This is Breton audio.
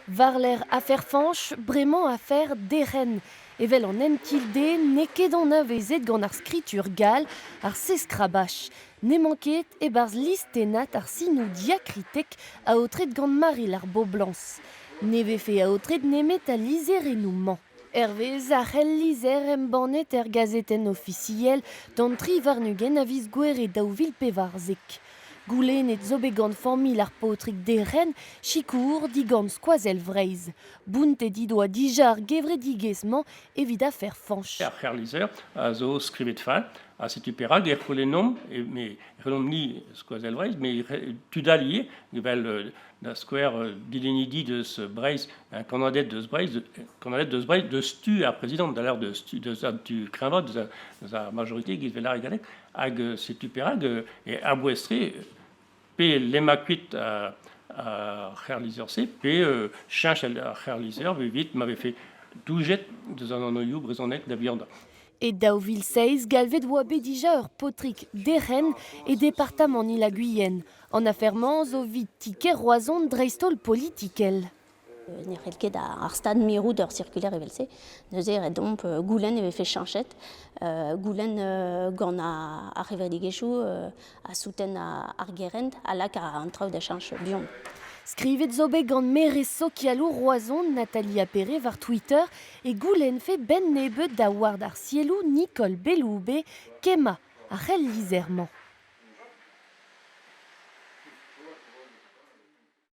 War-lerc'h afer Fañch, bremañ afer Derc'hen. Evel an hent-tilde n'eo ket anavezet gant ar skritur gall ar seskrabach. N'emañ ket e-barzh listennad ar sinoù diakritek aotret gant marilh ar boblañs. Ne vefe aotret nemet al lizherennoù-mañ. Hervez ar c'hellizher embannet er gazetenn ofisiel d'an 23 a viz Gouere 2014. Goulennet zo bet gant familh ar paotrig Derc'hen sikour digant Skoazell Vreizh. Bountet he doa dija ar gevredigezh-mañ evit afer Fañch. Ar c'herlizher a zo skrivet fall ha setu perak e c'houlennomp, e c'houlennomp-ni Skoazell Vreizh, met tud all ivez, evel da skouer dilennidi deus Breizh, kannaded deus Breizh, kannaded deus Breizh, deus tu ar prezidant, da l'heure deus tu, deus an tu kreñvañ, deus ar majorité giz vel ar galleg. Hag setu perak e a-bouez-tre pe lemmañ kuit ar c'herlizher-se pe cheñch ar c'herlizher evit ma vefe doujet deus an anvioù brezhonek da vihanañ. E 2007, galvet oa bet dija ur paotrig derc'hen e departamant Il-ha-Gwilen. An afer-mañ zo 'vit ti-kêr Roazhon dreist-holl politikel. Ne c'hell ket ar stad mirout ur circulaire evel-se. Neuze e ret deomp goulenn e vefe cheñchet, goulenn gant ar c'hevredigezhioù a souten ar gerent a lak an traoù da cheñch buan. Skrivet zo bet gant maerez sokialour Roazhon Nathalie Appéré war Twitter e goulennfe 'benn nebeut da ward ar sielloù Nicole Belloubet kemmañ ar c'hellizher-mañ.